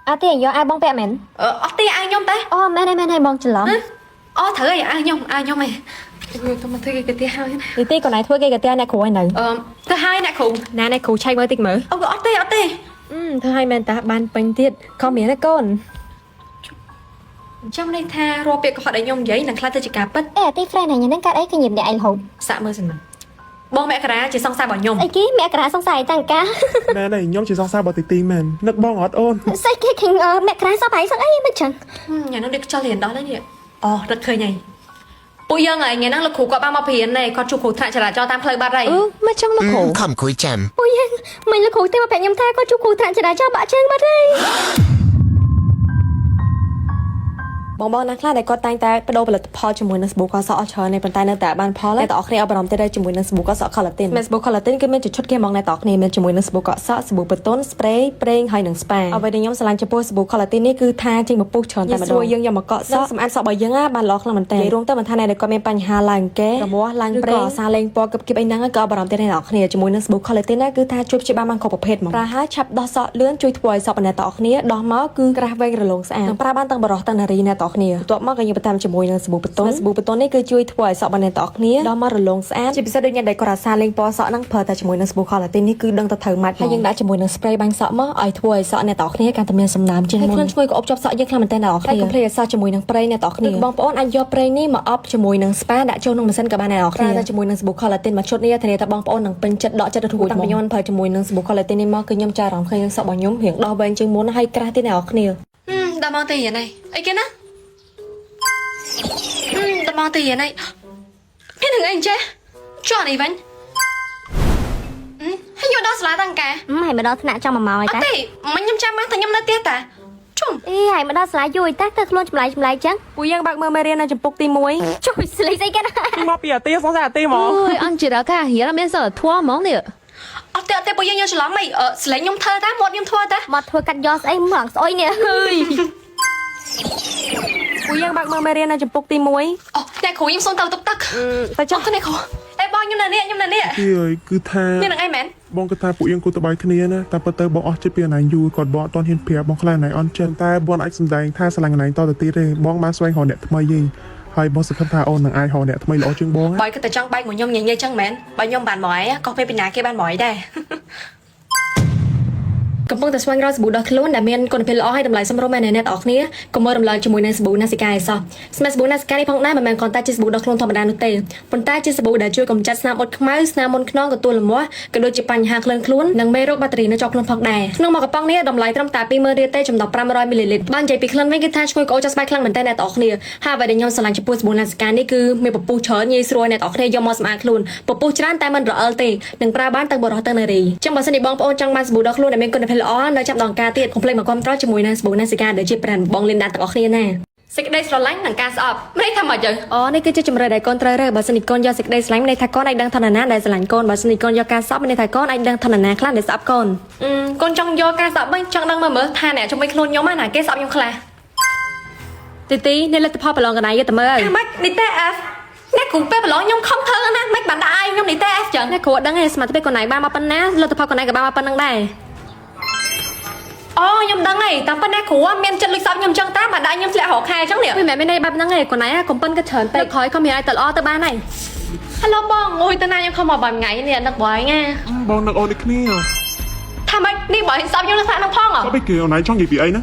អត់ទេយកអាវបងពាក់មែន? អឺអត់ទេអាវខ្ញុំតែ អូមែនហើយមែនហើយបងច្រឡំ អូត្រូវហើយអាវខ្ញុំអាវខ្ញុំឯងទៅមកធ្វើគេកាទៀហើយណា ទីទីកូនឯងធ្វើគេកាទៀអ្នកគ្រូឲ្យនៅ អឺទៅហើយអ្នកគ្រូ ណាអ្នកគ្រូឆែកមើលតិចមើល អូអត់ទេអត់ទេ អឺធ្វើឲ្យមែនតាបានពេញទៀតខំមានណាកូន អញ្ចឹងន័យថារាល់ពាក្យកុហកដែលខ្ញុំនិយាយនឹងខ្លះទៅជាការពិត អេអាទី friend ហ្នឹងហ្នឹងកាត់អីគឺញៀមអ្នកឯងរហូត សាក់មើលសិនមើលបងមករាជាសង្សាររបស់ខ្ញុំ អីគេមករាសង្ស័យតាំងកា មែនហើយខ្ញុំជាសង្សាររបស់ទីទីមែននឹកបងអត់អូន ស្អីគេឃើញមករាសពហើយសឹកអីមិនចឹង ញ៉ាំនោះដូចខ្យល់រៀនដល់ហើយនេះអូរត់ឃើញហើយពួកយើងហើយថ្ងៃហ្នឹងលោកគ្រូគាត់បានមកព្រៀននេះគាត់ជួបគ្រូថ្នាក់ចរាចរណ៍តាមផ្លូវបាត់ហើយ អឺមកចឹងលោកគ្រូ ខំគួយចាំ អូយមិនលោកគ្រូទេមកប្រាប់ខ្ញុំថាគាត់ជួបគ្រូថ្នាក់ចរាចរណ៍បាក់ជើងបាត់ហើយ បងបងណាខ្លះដែលគាត់តែងតែបដូរផលិតផលជាមួយនឹងសាប៊ូកសក់អស់ច្រើនទេប៉ុន្តែនៅតែបានផលតែតអគ្នាអបរំទៀតជាមួយនឹងសាប៊ូកសក់ collagen មានសាប៊ូ collagen គឺមានជាឈុតគេហ្មងអ្នកតអគ្នាមានជាមួយនឹងសាប៊ូកសក់សាប៊ូបតុន spray ប្រេងហើយនិង spa អ្វីដែលខ្ញុំស្រឡាញ់ចំពោះសាប៊ូ collagen នេះគឺថាចេញមកពុះច្រើនតែម្ដងយើងយកមកកក់សក់សម្អាតសក់របស់យើងបានល្អខ្លាំងមែនទែននិយាយរួមទៅមិនថាអ្នកដែលគាត់មានបញ្ហាឡើងកេរមាស់ឡើងប្រេងសាលេងពណ៌គឹបគៀបអីហ្នឹងក៏អបរំទៀតអ្នកនរគ្នាជាមួយនឹងសាប៊ូ collagen ណាគឺថាជួយព្យាបាលបានគ្រប់ប្រភេទហ្មងប្រើហើយឆាប់ដោះសក់លឿនជួយធ្វើឲ្យសក់អ្នកតអគ្នាដោះមកគឺក្រាស់វែងរលោងស្អាតនិងប្រើបានទាំងបរោះទាំងនារីអ្នកតអគ្នាបន្ទាប់មកក៏យើងបន្ថែមជាមួយនឹងសាប៊ូបតុនសាប៊ូបតុននេះគឺជួយធ្វើឲ្យសក់អ្នកតអគ្នាដោះមករលោងស្អាតជាពិសេសដូចអ្នកដែលគាត់អាសាលេងពណ៌សក់ហ្នឹងប្រើតែជាមួយនឹងសាប៊ូ collagen នេះគឺដឹងតែត្រូវម៉ាត់ហើយយើងដាក់ជាមួយនឹង spray បាញ់សក់មកឲ្យធ្វើឲ្យសក់អ្នកតអគ្នាកាន់តែមានសំណើមជាងមុនហើយខ្លួនឈ្ងុយក៏អបជាប់សក់យើងខ្លាំងមែនទែនអ្នកនរគ្នាហើយកុំភ្លេចឲ្យសក់ជាមួយនឹងប្រេងអ្នកតអគ្នាបងប្អូនអាចយកប្រេងនេះមកអបជាមួយនឹង spa ដាក់ចូលក្នុងម៉ាស៊ីនក៏បានអ្នកនរគ្នាប្រើតែជាមួយនឹងសាប៊ូ collagen មួយឈុតនេះធានាថាបងប្អូននឹងពេញចិត្តដកចិត្តរួចតាំងពីខ្ញុំប្រើជាមួយនឹងសាប៊ូ collagen នេះមកគឺខ្ញុំចារអារម្មណ៍ឃើញសក់របស់ខ្ញុំរៀងដោះវែងជាងមុនហើយក្រាស់ទៀតអ្នកនរគ្នា ដល់មកទៅរៀនហើយអីគេណាដល់មកទៅរៀនហើយមាននឹងអីចេះចុះនេះវិញហើយយកដល់សាលាតាំងកា ហើយមកដល់ថ្នាក់ចង់1ម៉ោងហើយតា អត់ទេមិញខ្ញុំចាំមកតែខ្ញុំនៅផ្ទះតាជុំ អីហើយមកដល់សាលាយូរតាទៅខ្លួនចម្លែកចម្លែកចឹង ពួកយើងបើកមើលមេរៀននៅចំពុកទី1 ជួយស្លេកស្អីគេណា មកពីអាទីសង្សារអាទីហ្មង អូយអន់ជាដល់ការៀនអត់មានសិលធម៌ហ្មងនេះ អត់ទេអត់ទេពួកយើងយកច្រឡំអីស្លេងខ្ញុំធ្វើតាមាត់ខ្ញុំធ្វើតា មកធ្វើកាត់យកស្អីមកឡើងស្អុយនេះហើយ ពួកយើងបើកមើលមេរៀននៅចំពុកទី1 អូអ្នកគ្រូខ្ញុំសុំទៅតុកទឹក ទៅចុះ អត់ទេអ្នកគ្រូអេបងខ្ញុំនៅនេះខ្ញុំនៅនេះ ទីអើយគឺថា មាននឹងអីមែន បងគិតថាពួកយើងគួរទៅបាយគ្នាណាតែប៉ុន្តែបងអស់ចិត្តពីអនឡាញយូរគាត់បងអត់ទាន់ហ៊ានប្រាប់បងខ្លាចអនឡាញអន់ចិត្តតែបងអាចសម្ដែងថាស្រឡាញ់អនឡាញតទៅទៀតទេបងបានស្វែងរកអ្នកថ្មីយីហើយបងសង្ឃឹមថាអូននឹងអាចរកអ្នកថ្មីល្អជាងបងណា បើគិតតែចង់បែកមួយខ្ញុំញញចឹងមែនបើខ្ញុំបានមកអីក៏ពេលពីណាគេបានមកអីដែរ កំពុងតែស្វែងរកសាប៊ូដោះខ្លួនដែលមានគុណភាពល្អហើយតម្លៃសមរម្យមែនទេអ្នកទាំងអស់គ្នាកុំមើលរំលងជាមួយនឹងសាប៊ូ Nasika ឯសោះស្មែសាប៊ូ Nasika នេះផងដែរមិនមែនគ្រាន់តែជាសាប៊ូដោះខ្លួនធម្មតានោះទេប៉ុន្តែជាសាប៊ូដែលជួយកម្ចាត់ស្នាមអុតខ្មៅស្នាមមុនខ្នងកទួលលមាស់ក៏ដូចជាបញ្ហាក្លិនខ្លួននិងមេរោគបាក់តេរីនៅជាប់ខ្លួនផងដែរក្នុងមួយកំប៉ុងនេះតម្លៃត្រឹមតែ20000រៀលទេចំណុះ500មីលីលីត្របាននិយាយពីក្លិនវិញគឺថាឈ្ងុយក្អូចចោះស្បែកខ្លាំងមែនទែនអ្នកទាំងអស់គ្នាហើយអ្វីដែលខ្ញុំស្រឡាញ់ចំពោះសាប៊ូ Nasika នេះគឺមានពពុះច្រើនងាយស្រួលអ្នកទាំងអស់គ្នាយកមកសម្អាតខ្លួនពពុះច្រើនតែមិនរអិលទេនឹងប្រើបានទាំងបុរសទាំងនារីចឹងបើសិនជាបងប្អូនចង់បានសាប៊ូដោះខ្លួនដែលមានគុណភាពល្អនៅចាប់ដងការទៀតកុំភ្លេចមកគាំទ្រជាមួយនឹងសាប៊ូ Nasika ដែលជា brand បងលីនដាទាំងអស់គ្នាណា សេចក្តីស្រឡាញ់និងការស្អប់មិនន័យថាមកយើង អូនេះគឺជាជំរឿនដែលកូនត្រូវរើសបើសិនជាកូនយកសេចក្តីស្រឡាញ់មានន័យថាកូនអាចដឹងឋានៈណាដែលស្រឡាញ់កូនបើសិនជាកូនយកការស្អប់មានន័យថាកូនអាចដឹងឋានៈណាខ្លះដែលស្អប់កូន កូនចង់យកការស្អប់វិញចង់ដឹងមើលមើលថាអ្នកជំនាញខ្លួនខ្ញុំណាគេស្អប់ខ្ញុំខ្លះ ទីទីនេះលទ្ធផលប្រឡងកណៃយកទៅមើល ថាម៉េចនីតេ F អ្នកគ្រូពេលប្រឡងខ្ញុំខំធ្វើណាមិនបានដាក់ឲ្យខ្ញុំនីតេ F ចឹង អ្នកគ្រូអត់ដឹងទេសមត្ថភាពកូនឯងបានមកប៉ុណ្ណាលទ្ធផលកូនឯងក៏បានមកប៉ុណ្ណឹងដែរ អូខ្ញុំដឹងហើយតាមប៉ុណ្ណាគ្រូមានចិត្តលួចស្អប់ខ្ញុំចឹងតាបានដាក់ខ្ញុំធ្លាក់រកខែចឹងនេះ វាមិនមែនមានន័យបែបហ្នឹងទេកូនឯងកុំប៉ិនក៏ច្រើនពេកក្រោយខំរៀនឲ្យទៅល្អទៅបានហើយ ហៅឡូបងងុយទៅណាខ្ញុំខំមកបាយថ្ងៃនេះនឹកបងណា បងនឹកអូនដូចគ្នា ថាម៉េចនេះបងស្អប់ខ្ញុំនៅថ្នាក់នឹងផង ស្អប់អីគេអូនឯងចង់និយាយពីអីណា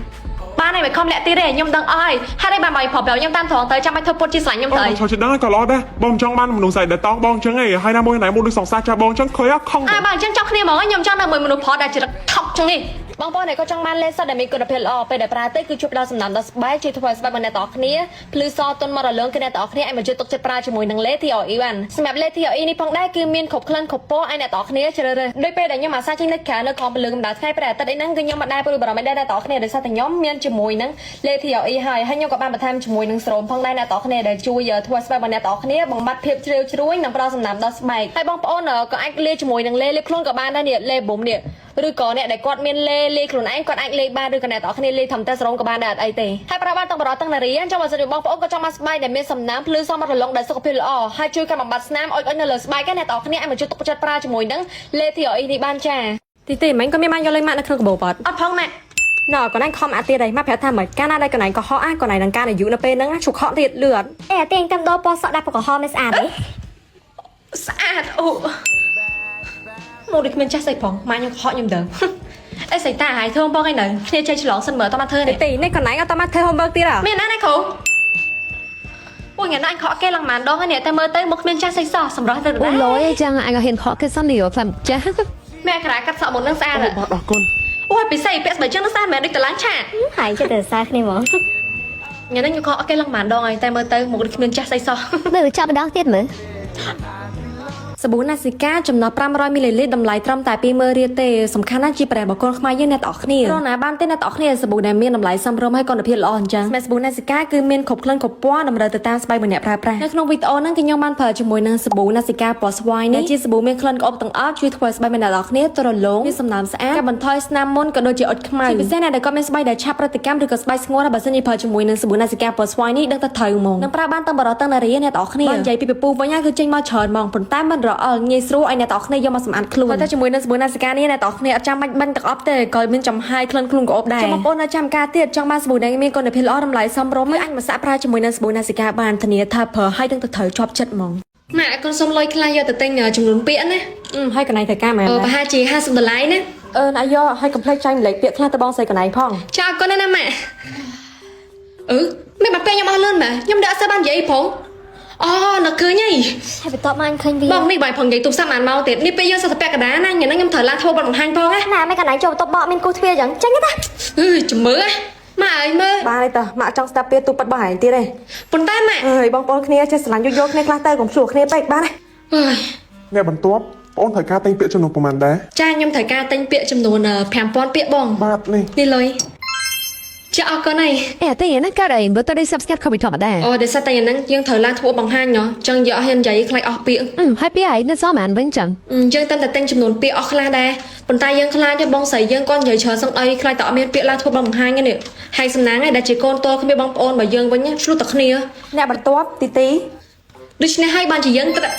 បានហើយមិនខំលាក់ទៀតទេខ្ញុំដឹងអស់ហើយហេតុអីបានបងប្រាប់ខ្ញុំតាមត្រង់ទៅចាំបាច់ធ្វើពុតជាស្រឡាញ់ខ្ញុំ អូ ទៅ នចូលចិត្តដឹងក៏ល្អដែរបងមិនចង់បានមនុស្សស្អីដែលតងបងចឹងឯងហើយណាមួយណៃមួយដូចសង្សារចាស់បងចឹងឃើញខំ អាបើអញ្ចឹងចង់គ្នាហ្មងខ្ញុំចង់នៅមួយមនុស្សប្រុសដែលចរិតថប់ចឹងនេះ បងប្អូនដែលក៏ចង់បានលេសដែលមានគុណភាពល្អពេលដែលប្រើទៅគឺជួយផ្ដល់សំណើមដល់ស្បែកជួយធ្វើឲ្យស្បែករបស់អ្នកទាំងអស់គ្នាភ្លឺសទន់មករលើងគឺអ្នកទាំងអស់គ្នាអាចមកជឿទុកចិត្តប្រើជាមួយនឹងលេ TOE បានសម្រាប់លេ TOE នេះផងដែរគឺមានគ្រប់ក្លិនគ្រប់ពណ៌ឲ្យអ្នកទាំងអស់គ្នាជ្រើសរើសដោយពេលដែលខ្ញុំអាសាចេញនៅក្រៅនៅក្រោមពន្លឺកម្ដៅថ្ងៃព្រះអាទិត្យអីហ្នឹងគឺខ្ញុំមិនដែលព្រួយបារម្ភអីដែរអ្នកទាំងអស់គ្នាដោយសារតែខ្ញុំមានជាមួយនឹងលេ TOE ហើយហើយខ្ញុំក៏បានបន្ថែមជាមួយនឹងស្រោមផងដែរអ្នកទាំងអស់គ្នាដែលជួយធ្វើឲ្យស្បែករបស់អ្នកទាំងអស់គ្នាបំបត្តិភាពជ្រាវជ្រួញនិងផ្ដល់សំណើមដល់ស្បែកហើយបងប្អូនក៏អាចលាយជាមួយនឹងលេលាបខ្លួនក៏បានដែរនេះលេប៊ុំនេះ ឬក៏អ្នកដែលគាត់មានលេលេខ្លួនឯងគាត់អាចលេបានឬក៏អ្នកទាំងអស់គ្នាលេធំតែសរងក៏បានដែរអត់អីទេហើយប្រើបានទាំងបរោះទាំងនារីអញ្ចឹងបើសិនជាបងប្អូនក៏ចង់បានស្បែកដែលមានសំណើមភ្លឺសមរលងដែលសុខភាពល្អហើយជួយកាត់បំបត្តិស្នាមអុចៗនៅលើស្បែកអ្នកទាំងអស់គ្នាអាចមកជួយទុកចិត្តប្រើជាមួយនឹងលេ TOE នេះបានចាទីទីមិញក៏មានបានយកលេខម៉ាក់នៅក្នុងកាបូបអត់ អត់ផងណា ណ៎កូនឯងខំអាទៀតហើយមកប្រាប់ថាមិនកាលណាដែលកូនឯងកុហកអាកូនឯងនឹងការអាយុនៅពេលហ្នឹងឈប់ខកទៀតលឿន អេអាទៀងតាមដោពណ៌សក់ដាក់ពណ៌ក្រហមមិនស្អាតទេ ស្អាតអូមកដូចគ្មានចាស់ស្អីផងម៉ាខ្ញុំខកខ្ញុំដឹងអេសៃតាហើយធ្វើបងឯនៅគ្នាចេះឆ្លងសិនមើលតមកធ្វើនេះ ទីនេះកូនឯងអត់តមកធ្វើ homework ទៀតហ៎ មានណាណាគ្រូអូថ្ងៃណាអញខកគេឡើងម៉ានដងហើយនេះតែមើលទៅមកគ្មានចាស់ស្អីសោះសម្រាប់ទៅ អូលយអីចឹងអញក៏ហ៊ានខកគេសិននេះផ្លែចាស់ ម៉ែក្រាកាត់សក់មុននឹងស្អាត អូបាទអរគុណ អូយពិសេសពាក់ស្បែកជើងនឹងស្អាតមែនដូចតឡើងឆាត ហើយចិត្តតែសារគ្នាហ្មង ថ្ងៃនេះខ្ញុំខកគេឡើងម៉ានដងហើយតែមើលទៅមកដូចគ្មានចាស់ស្អីសោះ មើលចាប់ម្ដងទៀតមើល សាប៊ូណាស៊ីកាចំណុះ500មីលីលីត្រតម្លៃត្រឹមតែ20000រៀលទេសំខាន់ណាស់ជាប្រេះបកលខ្មែរយើងអ្នកទាំងអស់គ្នារណាបានទេអ្នកទាំងអស់គ្នាសាប៊ូដែលមានតម្លៃសមរម្យហើយគុណភាពល្អអញ្ចឹងស្មែសាប៊ូណាស៊ីកាគឺមានគ្រប់ក្លិនគ្រប់ពណ៌តម្រូវទៅតាមស្បែកម្នាក់ប្រើប្រាស់នៅក្នុងវីដេអូហ្នឹងគឺខ្ញុំបានប្រើជាមួយនឹងសាប៊ូណាស៊ីកាពណ៌ស្វាយនេះដែលជាសាប៊ូមានក្លិនក្អប់ទាំងអស់ជួយធ្វើឲ្យស្បែកម្នាក់ទាំងអស់គ្នាទរលោងមានសំណើមស្អាតកាត់បន្ថយស្នាមមុនក៏ដូចជាអុចខ្មៅជាពិសេសអ្នកដែលគាត់មានស្បែកដែលឆាប់ប្រតិកម្មឬក៏ស្បែកស្ងួតបើសិនជាប្រើជាមួយនឹងសាប៊ូណាស៊ីកាពណ៌ស្វាយនេះដឹងតែត្រូវហ្មងនឹងប្រើបានទាំងបរិសុទ្ធទាំងនារីអ្នកទាំងអស់គ្នាបើនិយាយពីពពុះវិញគឺចេញមកច្រើនហ្មងប៉ុន្តែមិនរអិលងាយស្រួលឲ្យអ្នកទាំងអស់គ្នាយកមកសម្អាតខ្លួនតែជាមួយនឹងសាប៊ូណាស៊ីកានេះអ្នកទាំងអស់គ្នាអត់ចាំបាច់បាញ់ទឹកអប់ទេក៏មានចំហាយក្លិនខ្លួនក្អូបដែរចាំបងប្អូននៅចាំការទៀតចង់បានសាប៊ូដែលមានគុណភាពល្អតម្លៃសមរម្យគឺអាចមកសាកប្រើជាមួយនឹងសាប៊ូណាស៊ីកាបានធានាថាប្រើឲ្យដឹងតែត្រូវជាប់ចិត្តហ្មង ម៉ាក់កូនសុំលុយខ្លះយកទៅទិញចំនួនពាក្យណា ហើយកន្លែងត្រូវការមែន អឺប្រហែលជា50ដុល្លារណា អឺណាយកហើយកុំភ្លេចចាញ់ម្លេចពាក្យខ្លះទៅបងស្រីកន្លែងផង ចាអរគុណណាស់ម៉ាក់អឺមិនបាត់ពេលខ្ញុំអស់លឿនម៉ាខ្ញុំដាក់អត់សូវបាននិយាយផងអូនឹកឃើញហី ហើយបន្ទាប់មកអញឃើញវា បងនេះបាយផងនិយាយទូរស័ព្ទបានមកទៀតនេះពេលយើងសតពាក់កណ្ដាលណាថ្ងៃហ្នឹងខ្ញុំត្រូវឡើងធ្វើបទបង្ហាញផងណា ណាមិនកន្លែងចូលបន្ទប់បកមានគូទ្វារអញ្ចឹងចេញទៅតា អឺជំមើម៉ាក់អើយមើល បានទេតើម៉ាក់ចង់ស្ដាប់ពាក្យទូប៉ាត់បងឯងទៀតទេ ប៉ុន្តែម៉ាក់ អើយបងប្អូនគ្នាចេះស្រឡាញ់យោគយល់គ្នាខ្លះទៅកុំឆ្លោះគ្នាពេកបានទេ អើយ អ្នកបន្ទាប់បងត្រូវការទិញពាក្យចំនួនប្រហែលដែរ ចាខ្ញុំត្រូវការទិញពាក្យចំនួន5000ពាក្យបង បាទនេះ នេះលុយចាអរគុណហើយ អេតែយ៉ាងណាកើតអីបើតើនេះសាប់ស្ងាត់ខុសពីធម្មតា អូដោយសារតែយ៉ាងហ្នឹងយើងត្រូវឡើងធ្វើបង្ហាញណោះចឹងយកអស់ហ៊ាននិយាយខ្លាចអស់ពាក្យ អឺហើយពីឯងនៅសល់ប៉ុន្មានវិញចឹង យើងតាមតែទិញចំនួនពាក្យអស់ខ្លះដែរប៉ុន្តែយើងខ្លាចទេបងស្រីយើងគាត់និយាយច្រើនសឹងអីខ្លាចតែអត់មានពាក្យឡើងធ្វើបង្ហាញទេនេះហើយសំណាងឯងដែលជាកូនតគ្មានបងប្អូនបើយើងវិញឆ្លុះតែគ្នា អ្នកបន្ទាប់ទីទី ដូច្នេះហើយបានជាយើងត្រូវ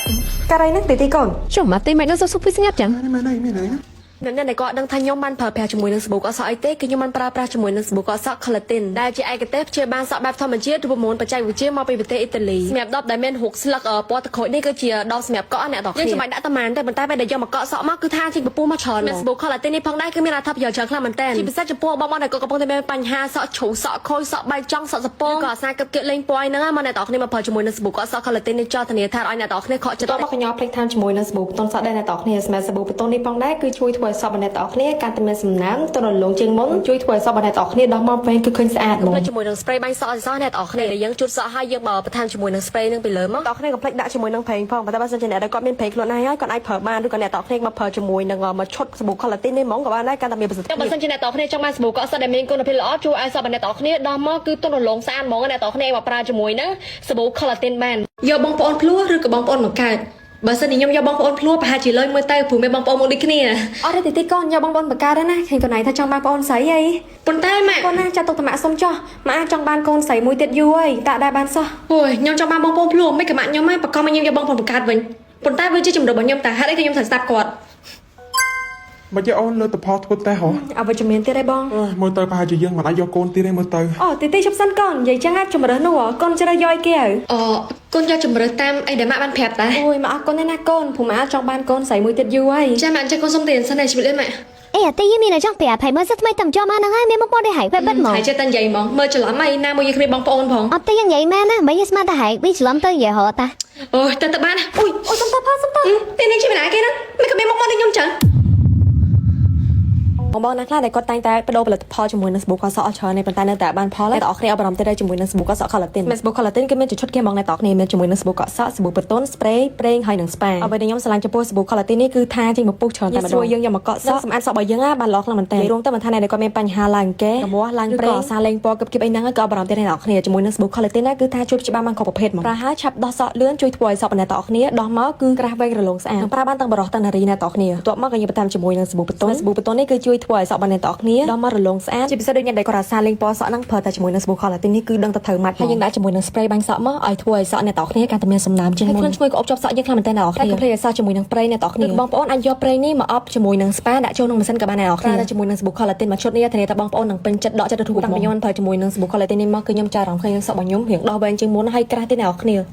ការីហ្នឹងទីទីកូន ចុះមកទេមិននៅសុខពីស្ងាត់ចឹង នេះមែនហើយមានហើយណា អ្នកអ្នកដែលគាត់ដឹងថាខ្ញុំបានប្រើប្រាស់ជាមួយនឹងសាប៊ូកក់សក់អីទេគឺខ្ញុំបានប្រើប្រាស់ជាមួយនឹងសាប៊ូកក់សក់ Collagen ដែលជាឯកទេសព្យាបាលសក់បែបធម្មជាតិរូបមន្តបច្ចេកវិទ្យាមកពីប្រទេសអ៊ីតាលីសម្រាប់ដបដែលមានរូបស្លឹកពណ៌ទឹកក្រូចនេះគឺជាដបសម្រាប់កក់អ្នកទាំងគ្នាយើងចាំបាច់ដាក់តែម៉ានទេប៉ុន្តែពេលដែលយកមកកក់សក់មកគឺថាចេញពពុះមកច្រើនសាប៊ូ Collagen នេះផងដែរគឺមានអត្ថប្រយោជន៍ច្រើនខ្លាំងមែនទែនជាពិសេសចំពោះបងប្អូនដែលគាត់កំពុងតែមានបញ្ហាសក់ជ្រុះសក់ខូចសក់បែកចង់សក់សពងក៏អាសាគិតគៀកលេងពណ៌ហ្នឹងមកអ្នកទាំងគ្នាមកប្រើជាមួយនឹងសាប៊ូកក់សក់ Collagen នេះចោលធានាថាឲ្យអ្នកទាំងគ្នាខកចិត្តមកកញ្ញោភ្លេចតាមជាមួយនឹងសាប៊ូបតុនសក់ដែរអ្នកទាំងគ្នាសម្រាប់សាប៊ូបតុននេះផងដែរគឺជួយធ្វើឲ្យសក់របស់អ្នកទាំងគ្នាកាន់តែមានសំណើមទន់រលោងជាងមុនជួយធ្វើឲ្យសក់របស់អ្នកទាំងគ្នាដោះមកវិញគឺឃើញស្អាតហ្មងជាមួយនឹង spray បាញ់សក់ឲ្យសក់អ្នកទាំងគ្នាដែលយើងជូតសក់ហើយយើងមកបន្ថែមជាមួយនឹង spray នឹងពីលើមកអ្នកទាំងគ្នាកុំភ្លេចដាក់ជាមួយនឹងប្រេងផងប៉ុន្តែបើសិនជាអ្នកដែលគាត់មានប្រេងខ្លួនឯងហើយគាត់អាចប្រើបានឬក៏អ្នកទាំងគ្នាមកប្រើជាមួយនឹងមួយឈុតសាប៊ូ Collagen នេះហ្មងក៏បានដែរកាន់តែមានប្រសិទ្ធភាព បើសិនជាអ្នកទាំងគ្នាចង់បានសាប៊ូកក់សក់ដែលមានគុណភាពល្អជួយឲ្យសក់របស់អ្នកទាំងគ្នាដោះមកគឺទន់រលោងស្អាតហ្មងអ្នកទាំងគ្នាមកប្រើជាមួយនឹងសាប៊ូ Collagen បានយកបងប្អូនភ្លោះឬក៏បងប្អូនបង្កើតបើសិនជាខ្ញុំយកបងប្អូនភ្លោះប្រហែលជាលុយមើលទៅព្រោះមានបងប្អូនមកដូចគ្នា អត់ទេទីទីកូនយកបងប្អូនបង្កើតដែរណាឃើញកូនឯងថាចង់បានបងប្អូនស្រីអី ប៉ុន្តែម៉ាក់ កូនណាចាត់ទុកតម៉ាក់សុំចោះម៉ាក់ចង់បានកូនស្រីមួយទៀតយូរហើយតាក់ដែរបានសោះ អូយខ្ញុំចង់បានបងប្អូនភ្លោះមិនក៏ម៉ាក់ខ្ញុំហ៎បកមកខ្ញុំយកបងប្អូនបង្កើតវិញប៉ុន្តែវាជាជំរឿរបស់ខ្ញុំតាហេតុអីក៏ខ្ញុំត្រូវស្ដាប់គាត់ មកយកអូនលើតផលធ្វើតេស្តហ៎ អវិជ្ជមានទៀតឯងបង អើយមើលទៅប្រហែលជាយើងមិនអាចយកកូនទៀតទេមើលទៅ អូទីទីជប់សិនកូននិយាយចឹងណាជំរើសនោះហ៎កូនជ្រើសយកអីគេហើយ អូកូនយកជំរឿតាមអីដែលម៉ាក់បានប្រាប់តា អូយមកអរគុណណាស់ណាកូនព្រោះម៉ាក់ចង់បានកូនស្រីមួយទៀតយូរហើយ ចាម៉ាក់ចេះកូនសុំទានសិនឯងជីវិតលេម៉ាក់ អេអាទីយមានតែចង់ប្រាប់ហើយមើលសិតថ្មីតំចោមកហ្នឹងហើយមានមុខមកនេះហើយបែបបិទហ្មង ហើយចេះតែនិយាយហ្មងមើលច្រឡំអីណាមួយយើងគ្មានបងប្អូនផង អត់ទេយ៉ាងនិយាយមែនណាមិនយស្មានតែហើយវាច្រឡំទៅនិយាយរហូតតា អូយទៅទៅបាន អូយអូយសុំតផសុំត ពេលនេះជាម្នាក់គេហ្នឹងមិនក៏មានមុខមកដូចខ្ញុំចឹង បងបងណាខ្លះដែលគាត់តែងតែបដូរផលិតផលជាមួយនឹងសាប៊ូកក់សក់អស់ច្រើនទេប៉ុន្តែនៅតែបានផលតែបងប្អូនគ្នាអបរំទៀតដែរជាមួយនឹងសាប៊ូកក់សក់ Collagen មានសាប៊ូ Collagen គឺមានជាឈុតគេហ្មងអ្នកទាំងអស់គ្នាមានជាមួយនឹងសាប៊ូកក់សក់សាប៊ូបតុន spray ប្រេងហើយនិង spa អ្វីដែលខ្ញុំស្រឡាញ់ចំពោះសាប៊ូ Collagen នេះគឺថាចេញមកពុះច្រើនតែម្ដងយើងយកមកកក់សក់សម្អាតសក់របស់យើងបានល្អខ្លាំងមែនទែនរួមទៅមិនថាអ្នកដែលគាត់មានបញ្ហាឡើងកេរមាស់ឡើងប្រេងសាលេងពណ៌គឹបគិបអីហ្នឹងក៏អបរំទៀតអ្នកទាំងអស់គ្នាជាមួយនឹងសាប៊ូ Collagen ណាគឺថាជួយព្យាបាលបានគ្រប់ប្រភេទហ្មងប្រើហើយឆាប់ដោះសក់លឿនជួយធ្វើឲ្យសក់អ្នកទាំងអស់គ្នាដោះមកគឺក្រាស់វែងរលោងស្អាតនិងប្រើបានទាំងបរោះទាំងនារីអ្នកទាំងអស់គ្នាបន្ទាប់មកក៏យើងបន្ថែមជាមួយនឹងសាប៊ូបតុនសាប៊ូបតុននេះគឺជួយ ធ្វើឲ្យសក់របស់អ្នកទាំងអស់គ្នាដល់មករលោងស្អាតជាពិសេសដូចអ្នកដែលគាត់អាសាលេងពណ៌សក់ហ្នឹងប្រើតែជាមួយនឹងសាប៊ូ collagen នេះគឺដឹងតែត្រូវម៉ាត់ហើយយើងដាក់ជាមួយនឹង spray បាញ់សក់មកឲ្យធ្វើឲ្យសក់អ្នកទាំងអស់គ្នាកាន់តែមានសំណើមជាងមុនហើយក្លិនឈ្ងុយក៏អប់ជាប់សក់យើងខ្លាំងមែនទែនអ្នកទាំងអស់គ្នាហើយកុំភ្លេចឲ្យសក់ជាមួយនឹងប្រេងអ្នកទាំងអស់គ្នាបងប្អូនអាចយកប្រេងនេះមកអប់ជាមួយនឹង spa ដាក់ចូលក្នុងម៉ាស៊ីនក៏បានដែរអ្នកទាំងអស់គ្នាប្រើតែជាមួយនឹងសាប៊ូ collagen មួយឈុតនេះធានាថាបងប្អូននឹងពេញចិត្តដកចិត្តទៅធូរតាំងពីខ្ញុំប្រើជាមួយនឹងសាប៊ូ collagen នេះមកគឺខ្ញុំចារអារម្មណ៍ឃើញសក់របស់ខ្ញុំរៀងដោះវែងជាងមុនហើយក្រាស់ទៀតអ្នកទាំងអស់គ្នា។